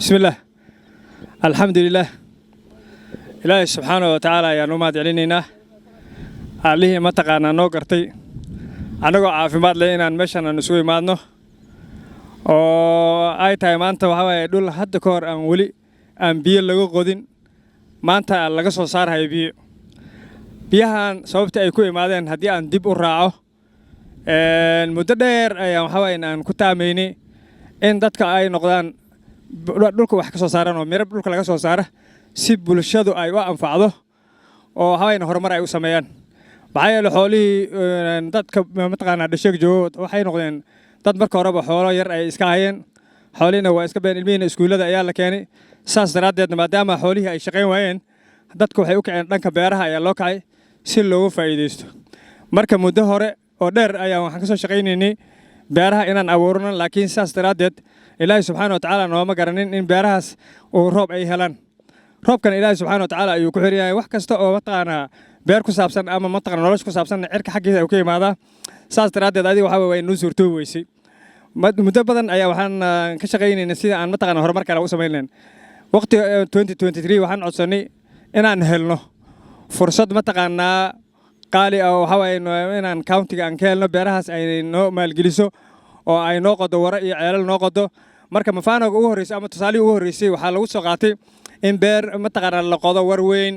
Bismillaah, alxamdulilaah, Ilaahay subxaana wa tacaala ayaan u mahad celinaynaa, Allihii mataqaanaa noo gartay annagoo caafimaad leh inaan meeshan aan isugu imaadno, oo ay tahay maanta waxaa waaye dhul hadda ka hor aan weli aan biyo laga qodin, maanta laga soo saarhayo biyo. Biyahan sababta ay ku imaadeen haddii aan dib u raaco, muddo dheer ayaan waxaa waaye aan ku taamaynay in dadka ay noqdaan dhulka wax ka soo saaran oo miro dhulka laga soo saara, si bulshadu ay u anfacdo oo waxaa waaye horumar ay u sameeyaan. Maxaa yeele, xoolihii dadka mataqaanaa Dhasheeg joogo waxay noqdeen dad marka horeba xoolo yar ay iska hayeen, xoolihiina waa iska been, ilmihiina iskuullada ayaa la keenay. Saas daraaddeedna, maadaama xoolihii ay shaqayn waayeen, dadku waxay u kaceen dhanka beeraha ayaa loo kacay si loogu faa'iidaysto. Marka muddo hore oo dheer ayaa waxaan ka soo shaqaynaynay beeraha inaan abuurno, laakiin saas daraaddeed Ilaahay subxaana wa tacaala nooma garanin in beerahaas uu roob ay helaan. Roobkan Ilaahay subxaana wa tacaala ayuu ku xir yahay. Wax kasta oo mataqaanaa beer ku saabsan ama mataqaana nolosha ku saabsan, cirka xaggiisa ayuu ka yimaadaa. Saas daraaddeed adiga waxaa way noo suurtoobi weysay. Muddo badan ayaa waxaan ka shaqaynaynay sida aan mataqaana horumar kale u samayn lahayn. Waqtiga 2023 waxaan codsanay inaan helno fursad mataqaanaa qaali ah oo waxaa waaye inaan county-ga aan ka helno beerahaas ay noo maalgeliso oo ay noo qodo waro iyo ceelal noo qodo. Marka mfano-ga ugu horreysay ama tusaalihii ugu horreysay waxaa lagu soo qaatay in beer mataqaanaa la qodo war weyn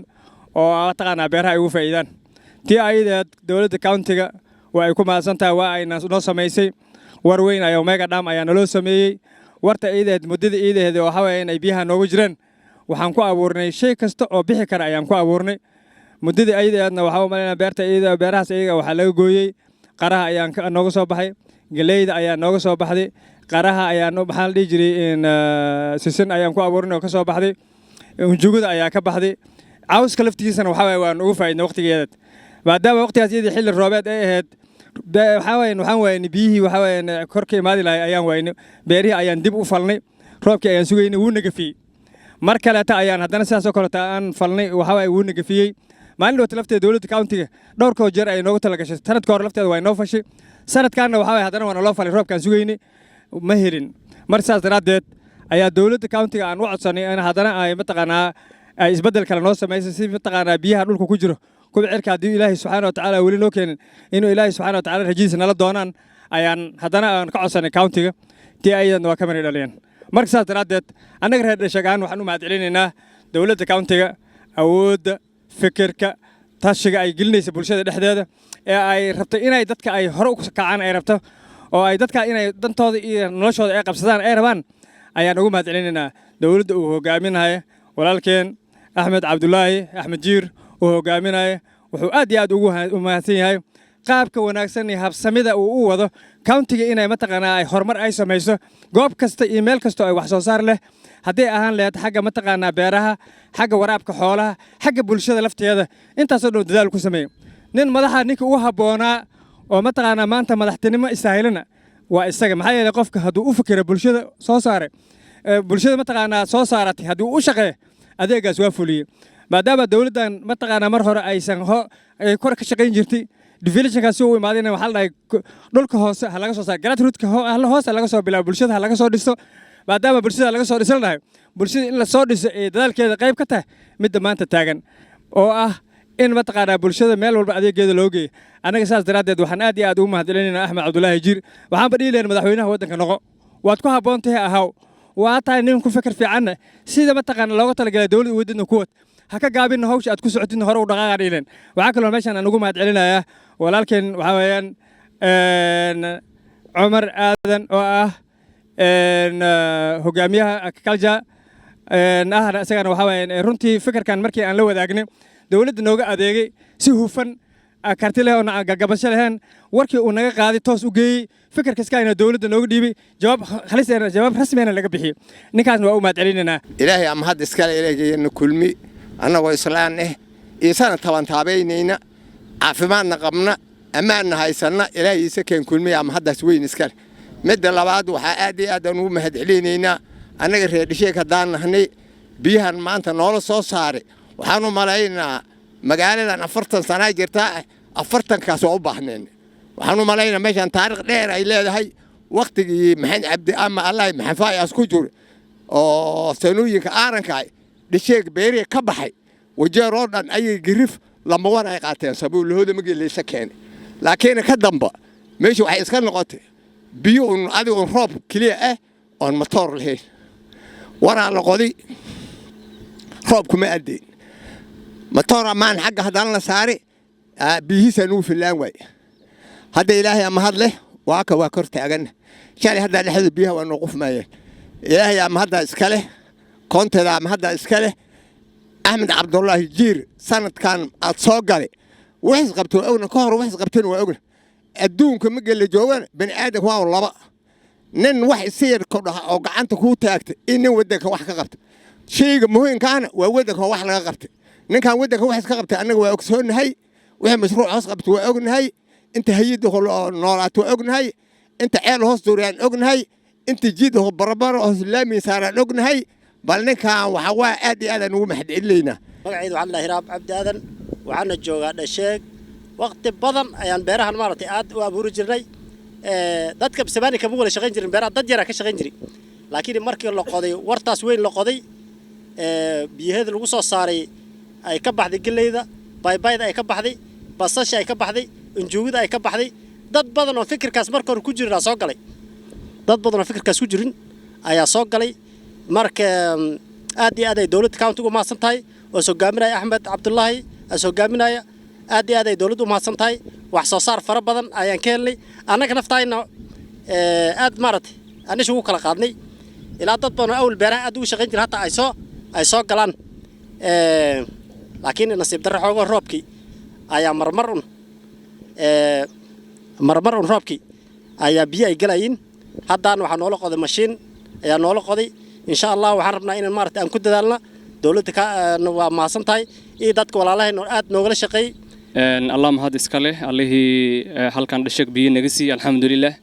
oo mataqaanaa beeraha ay ugu faa'iidaan. Tii ayadeed dowladda county-ga waa ay ku mahadsan tahay, waa ay noo samaysay war weyn ayaa mega dam ayaa naloo sameeyey. Warta iideed muddada iideed oo waxaa weeye in ay biyaha noogu jireen, waxaan ku abuurnay shay kasta oo bixi kara ayaan ku abuurnay. Muddadii ayadeedna waxaa u malaynaa beerta iyada beerahaas iyaga waxaa laga gooyey qaraha ayaan nooga soo baxay, galeyda ayaa nooga soo baxday, qaraha ayaa, maxaa la dhihi jiray, sisin ayaan ku abuurnay oo ka soo baxday, unjugada ayaa ka baxday, cawska laftigiisana waxaa waye waan ugu faa'iidnay waqtigeeda. Maadaama waqtigaas iyadii xilli roobeed ay ahayd, waxaa waye waxaan waynay biyihii, waxaa waye kor ka imaadi lahay ayaan waynay. Beerihii ayaan dib u falnay, roobkii ayaan sugaynay, wuu nagafiyey. Mar kaleeta ayaan haddana sidaas oo kaleeta aan falnay, waxaa waye wuu nagafiyey. Maalin dhowta lafteeda dowladda county-ga dhowrkoo jeer ay noogu talagashay. Sanadka hore lafteeda waa inoo fashay, sanadkaanna waxaa waye haddana waa naloo falay, roobkaan sugaynay ma helin. Mar sidaas daraaddeed ayaa dowladda county-ga aan u codsanay in haddana ay mataqaanaa ay isbeddel kale noo samaysay, si mataqaanaa biyaha dhulka ku jiro kuwa cirka haddii Ilaahay subxaana wa tacaala weli noo keenin, inuu Ilaahay subxaana wa tacaala rajadiisa nala doonaan ayaan haddana aan ka codsanay county-ga. Tii ayadana waa ka mari dhaliyeen. Marka sidaas daraaddeed annaga reer Dhasheeg ahaan waxaan u mahad celinaynaa dowladda county-ga awoodda, fikirka, tashiga ay gelinaysa bulshada dhexdeeda ee ay rabto inay dadka ay hore u kacaan ay rabto, oo ay dadka inay dantooda iyo noloshooda ay qabsadaan ay rabaan ayaan ugu mahad celinaynaa. Dowladda uu hogaaminaya walaalkeen Axmed Cabdulaahi Axmed Jiir uu hogaaminaya, wuxuu aad iyo aad ugu mahadsan yahay qaabka wanaagsan iyo habsamida uu u wado county-ga inay mataqaanaa ay horumar ay samayso goob kasta iyo meel kasta oo ay wax soo saar leh, hadday ahaan lahayd xagga mataqaanaa beeraha, xagga waraabka xoolaha, xagga bulshada lafteeda. Intaasoo dhan dadaal ku sameeyey. Nin madaxa, ninka ugu habboonaa oo mataqaanaa maanta madaxtinimo istaahilana waa isaga. Maxaa yeelay, qofka hadduu u fikira bulshada soo saaray, bulshada mataqaanaa soo saaratay, haddii uu u shaqeeyo, adeegaas waa fuliyey. Maadaama dowladdan mataqaanaa mar hore aysan ay kor ka shaqayn jirtay, devolution-kaas si uu imaadayna waxaa la dhahay dhulka hoose ha laga soo saaro, grassroot-ka hoose laga soo bilaabo, bulshada ha laga soo dhiso. Maadaama bulshada laga soo dhiso la dhahay, bulshada in la soo dhiso ee dadaalkeeda qayb ka tahay midda maanta taagan oo ah in mataqaanaa bulshada meel walba adeegeeda loo geeyo. Annaga saas daraaddeed waxaan aad iyo aad ugu mahadcelinaynaa Axmed Cabdulaahi Jiir. Waxaanba dhihi lahayn, madaxweynaha waddanka noqo, waad ku habboon tahay, ahaw, waa tahay nin ku fikir fiicanna, sida mataqaana looga talagalay dowladda wadadna kuwad ha ka gaabinna, hawsha aad ku socotidna hore u dhaqaaqaan dhihileen. Waxaa kaloo meeshan aan ugu mahad celinayaa walaalkeen, waxaa weeyaan Cumar Aadan oo ah hogaamiyaha agriculture ahna, isagana waxaa weeyaan runtii fikirkan markii aan la wadaagnay dowladda nooga adeegay si hufan, karti leh oo aan gagabasho lahayn, warkii uu naga qaaday toos u geeyey, fikirka iskaayna dowladda nooga dhiibay, jawaab khalis, jawaab rasmiyana laga bixiyey. Ninkaasna waa u mahad celinaynaa. Ilaahay ama hadda iskale, ilaahayna kulmi annagoo islaan eh iisana tabantaabaynayna, caafimaadna qabna, ammaanna haysanna. Ilaahay iisa keen kulmiya ama haddaas weyn iskale. Midda labaad, waxaa aad iyo aad aan ugu mahad celinaynaa annaga reer Dhisheeg haddaan nahnay biyahan maanta noola soo saaray. Waxaan u malaynaa magaaladan 40 sanaa jirtaa, 40-kaas waa u baahneen. Waxaan u malaynaa meeshaan taariikh dheer ay leedahay, wakhtigii Maxamed Cabdi ama Allah Maxamed Faayas ku jiro. Oo sanooyinka aaranka Dhisheeg beerihii ka baxay Wajeer oo dhan ayay girif lamawan ay qaateen sabuulahooda markii laysa keenay. Laakiin ka damba meesha waxay iska noqotay biyo un adiga un roob keliya ah oon matoor lahayn. Waraa la qodi, roobkuma addeyn, matoor ammaan xagga haddana la saari, biyihiisaa nugu fillaan waay. Hadda Ilaahay ama had leh, waa ka waa kor taaganna. Shalay haddaa dhexda biyaha waa noo qufmayeen. Ilaahay ama haddaa iska leh, koonteeda ama haddaa iska leh. Axmed Cabdulaahi Jiir sanadkan aad soo galay wixis qabta waa ogna, ka hor wixis qabtana waa ogna. Adduunka ma gella joogana, bani aadamka waa laba nin: wax isi yar kordhaha oo gacanta kuu taagta in nin waddanka wax ka qabta. Shayga muhiimkaana waa waddanka wax laga qabtay. Ninkan waddanka wax iska qabtay annaga waa ogsoonnahay. Wixii mashruuc hoos qabtay waa ognahay. Inta hay'adda noolaato waa ognahay. Inta ceel hoos duuriyaan ognahay. Inta jiid barabara hoos laami saaraan ognahay. Bal ninkan waxa waa aad iyo aad aan ugu mahadcelinaynaa. Magacaydu waxaa la Hiraab Cabdi Aadan, waxaana joogaa Dhasheeg. Waqti badan ayaan beerahan maaragtay aad u abuuri jirnay. Dadka samaani kama wada shaqayn jirin beeraha, dad yaraa ka shaqayn jiray. Laakiin markii la qoday wartaas weyn la qoday, biyaheeda lagu soo saaray, ay ka baxday geleyda, baybayda ay ka baxday, basasha ay ka baxday, injuugida ay ka baxday, dad badan oo fikirkaas marka hore ku jirin soo galay. Dad badan oo fikirkaas ku jirin ayaa soo galay. Marka aad iyo aad ay dowladda county-ga u mahadsan tahay oo hogaaminaya Axmed Cabdulaahi as hogaaminaya. Aad iyo aad ay dowladdu u mahadsan tahay. Wax soo saar fara badan ayaan ka helnay. Annaga naftaayna aad maaragtay anisha ugu kala qaadnay, ilaa dad badan oo awal beeraha aad ugu shaqayn jira hataa ay soo galaan. Laakiin nasiib darro xoogo roobkii ayaa marmar un roobkii ayaa biyo ay galayiin. Haddaan waxaa noola qoday mashiin ayaa noola qoday. Insha Allah waxaan rabnaa inaan maaragtay aan ku dadaalna. Dowladda ka waa mahadsan tahay iyo dadka walaalaheen oo aad noogala shaqeeyey. Allah mahad iska leh, allihii halkan Dhasheg biyo naga siiyey, alxamdulilah.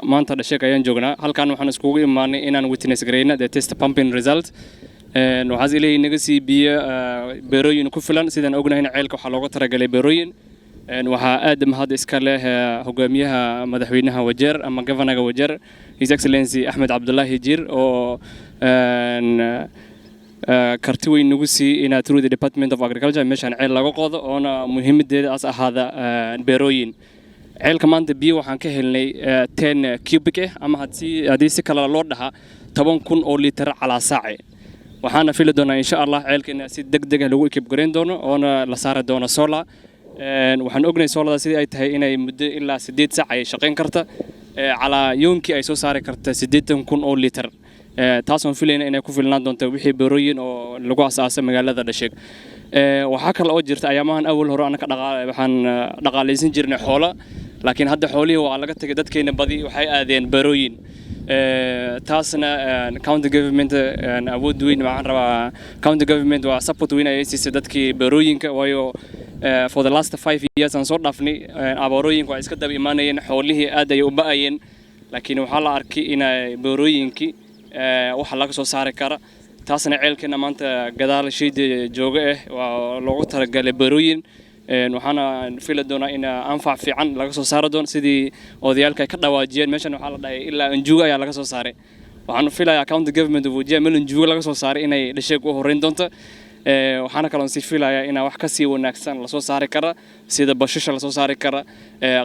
Maanta Dhasheg ayaan joognaa. Halkan waxaan iskugu imaanay inaan witness gareyna the test pumping result. Waxaas Ilaahay naga sii biyo beerooyin ku filan. Sidaan ognahayna, ceelka waxaa looga talagalay beerooyin. Waxaa aad mahad iska leh hogaamiyaha madaxweynaha Wajeer ama governorga Wajeer, His Excellency Axmed Cabdulaahi Jiir, oo karti weyn nagu siiyey inaa through the Department of Agriculture meeshaan ceel laga qodo, oona muhiimadeeda as ahaada beerooyin. Ceelka maanta biyo waxaan ka helnay 10 cubic ah, ama haddii si kale loo dhahaa 10,000 oo litir calaa saace. Waxaana fili doonaa, insha Allah, ceelka in si deg deg ah lagu equip gareyn doono, oona la saari doono solar. Waxaan ognahay soolada sidii ay tahay inay muddo ilaa 8 saac ay shaqayn karta, calaa yoonkii ay soo saari karta 80,000 oo litir, taasoon filayna inay ku filnaan doonto wixii beerooyin oo lagu asaasay magaalada Dhasheeg. Waxaa kale oo jirta, ayaamahan awal hore annaka waxaan dhaqaalaysan jirnay xoola, laakiin hadda xoolihii waa laga tagay. Dadkeena badi waxay aadeen beerooyin. Taasna county government awood weyn waxaan rabaa, county government waa support weyn ayay siisay dadkii beerooyinka, waayo for the last 5 years aan soo dhaafnay abaarooyinka waa iska daba imaanayeen, xoolihii aad ayay u ba'ayeen. Laakiin waxaa la arkay inay beerooyinkii waxa laga soo saari kara. Taasna ceelkeena maanta gadaal shayda jooga ah waa loogu talagalay beerooyin. Waxaana fili doonaa in anfac fiican laga soo saari doono. Sidii odayaalka ay ka dhawaajiyeen, meeshan waxaa la dhahay ilaa anjuuga ayaa laga soo saaray. Waxaan filayaa county government of Wajir meel anjuuga laga soo saaray inay Dhasheeg u horreyn doonto. Waxaana kaloon sii filayaa inaa wax kasii wanaagsan lasoo saari kara, sida bashisha lasoo saari kara,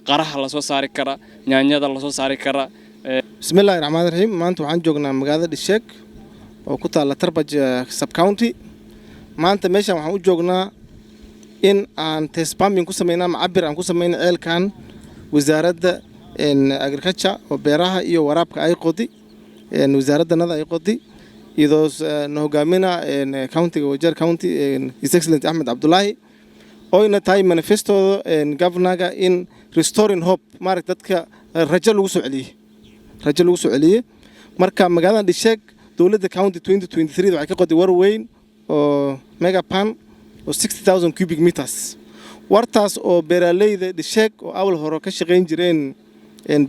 qaraha lasoo saari kara, yaanyada lasoo saari kara. Bismillahi raxmaani raxiim. Maanta waxaan joognaa magaalada Dhisheeg oo ku taalla Tarbaj subcounty. Maanta meeshan waxaan u joognaa in aan test pumping ku sameyna ama cabir aan ku sameyna ceelkan wasaaradda agriculture oo beeraha iyo waraabka ay qodi, wasaaraddanada ay qodi, iyadoo na hogaamina countyga Wajeer County, His Excellency Axmed Cabdulaahi, oyna tahay manifestooda governorga in restoring hope, maaragta, dadka rajo lagu soo celiyey, rajo lagu soo celiyey. Marka magaalada Dhisheeg dowladda county 2023 waxay ka qoday war weyn oo megapan oo 60,000 cubic meters. Wartaas oo beeraleyda Dhisheeg oo awal hore ka shaqayn jireen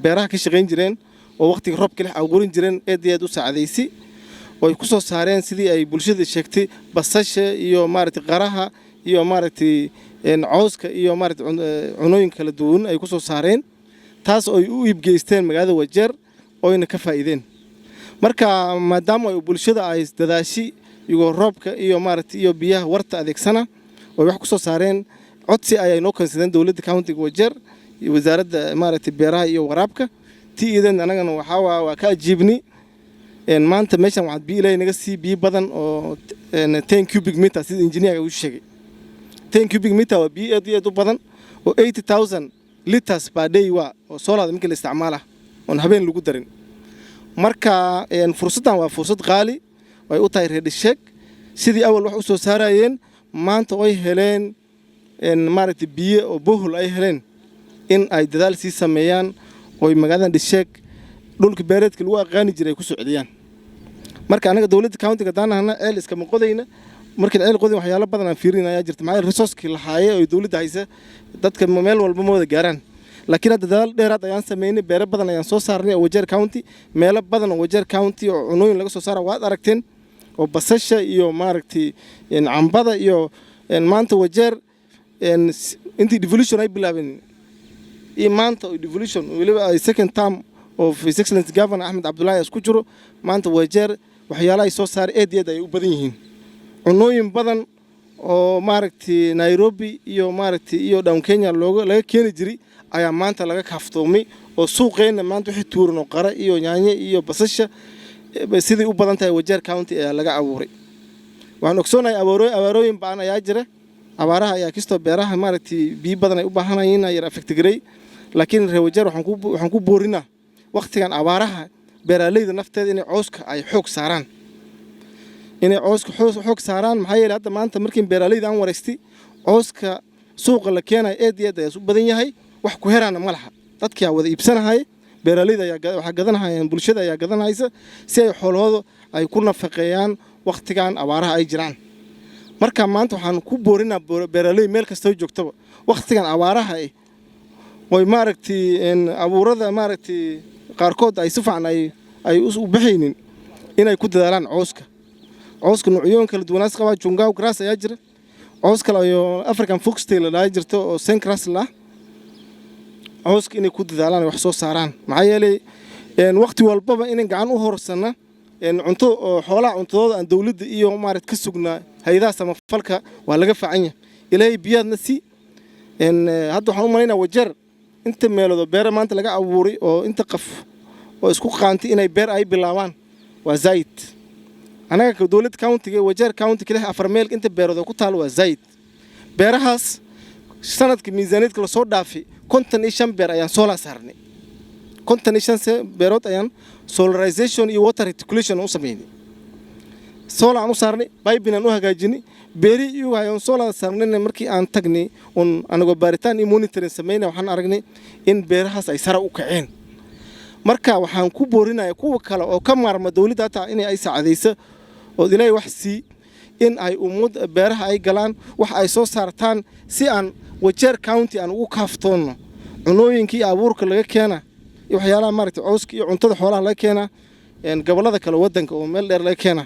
beeraha, ka shaqayn jireen oo waqtiga roobka lix abuurin jireen, aad iyo aad u saacadaysay, oo ay ku soo saareen, sidii ay bulshada sheegtay, basasha iyo maaragtay qaraha iyo maaragtay cawska iyo maaragtay cunooyin kala duwan ay ku soo saareen, taas oo ay u iibgeysteen magaalada Wajeer oyna ka faa'iideen. Marka maadaama ay bulshada ay dadaashi iyagoo roobka iyo maaragtay iyo biyaha warta adeegsana oo wax ku soo saareen, codsi ayay noo keensadeen dowladda countiga Wajeer iyo wasaaradda maaragtay beeraha iyo waraabka. Tii iidan anagana waxaa waa ka ajiibni. Maanta meeshan waxaad biyo Ilaahay naga sii biyo badan oo 10 cubic meter, sida engineerga uu sheegay. 10 cubic meter waa biyo aad iyo aad u badan oo 80,000 liters per day, waa oo solar markii la isticmaala oon habeen lagu darin. Marka fursaddan waa fursad qaali ay u tahay reer Dhisheeg. Sidii awal wax u soo saarayeen, maanta oy heleen maaragtay biyo oo borehole ay heleen, in ay dadaal sii sameeyaan oy magaaladan Dhisheeg dhulka beereedka lagu aqaani jiray ay ku socdiyaan. Marka anaga dowladda countiga haddaan nahna, ceel iskama qodayna. Markiin ceel qodin, waxyaalo badan aan fiirin ayaa jirta, maxaa yeele resourcekii lahaaye oo dowladda haysa dadka meel walba ma wada gaaraan. Laakiin hadda dadaal dheeraad ayaan sameynay, beero badan ayaan soo saarnay oo Wajeer County, meelo badan oo Wajeer County oo cunooyin laga soo saara waad aragteen, oo basasha iyo maaragtay cambada iyo maanta Wajeer intii devolution ay bilaabeen iyo maanta oo devolution weliba ay second term of His Excellency Governor Axmed Cabdullaahi isku jiro, maanta Wajeer waxyaalaha ay soo saaray aad iyo aad ay u badan yihiin. Cunooyin badan oo maaragtay Nairobi iyo maaragtay iyo down Kenya looga laga keeni jiray ayaa maanta laga kaaftoomay, oo suuqeenna maanta wixii tuuran oo qara iyo yaanyo iyo basasha sidai u badan tahay Wajeer County ayaa laga abuuray. Waxaan ogsoonahay abaarooyin ba'an ayaa jira. Abaaraha ayaa kistoo beeraha maaragtay biyo badan ay u baahanayeen yar affect garay. Laakiin reer Wajeer waxaan ku boorinaa waqtigan abaaraha beeraleyda nafteeda inay cawska ay xoog saaraan, inay cawska xoog saaraan. Maxaa yeelay hadda maanta markii beeraleyda aan wareystay, cawska suuqa la keenayo aad iyo aad ayaa u badan yahay, wax ku heraana ma laha. Dadkii aa wada iibsanahay, beeraleyda ayaa waxaa gadanahayaan, bulshada ayaa gadanahaysa si ay xoolahooda ay ku nafaqeeyaan waqtigan abaaraha ay jiraan. Marka maanta waxaan ku boorinaa beeraley meel kastoo joogtaba, waqtigan abaaraha oy maaragtay abuurada maaragtay qaarkood ay si fiican ay u baxaynin, inay ku dadaalaan cawska. Cawska noocyooyin kala duwanaas qabaa, jungaw grass ayaa jira, caws kale ayo African foxtail la dhaha jirto oo sengrass la. Cawska inay ku dadaalaan ay wax soo saaraan, maxaa yeelay waqti walbaba inay gacan u horsana cunto oo xoolaha cuntadooda aan dowladda iyo maaragt ka sugnaa hay-adaha samafalka waa laga fiican yahay. Ilaahay biyaadna si hadda waxaan u malaynaa Wajeer inta meelood oo beera maanta laga abuuray oo inta qaf oo isku qaantay inay beer ay bilaabaan waa zaid. Anaga dowladda countiga Wajeer County kaliya 4 meel inta beerood oo ku taal waa zaid. Beerahaas sanadka miisaaniyadka lasoo dhaafay 55 beer ayaan solar saarnay, 55 beerood ayaan solarization iyo water reticulation u sameynay, solar aan u saarnay, piping aan u hagaajinay beerihii iyagu ayaan solar saarnayna. Markii aan tagnay un anagoo baaritaan iyo monitoring sameynay, waxaan aragnay in beerahaas ay sare u kaceen. Marka waxaan ku boorinaya kuwa kale oo ka maarma dowladda hataa inay ay saacadayso oo Ilaahay wax sii, in ay ummad beeraha ay galaan, wax ay soo saartaan, si aan Wajeer County aan ugu kaaftoonno cunooyinkii iyo abuurka laga keena iyo waxyaalaha maaragtay cawska iyo cuntada xoolaha laga keena gobollada kale waddanka oo meel dheer laga keena.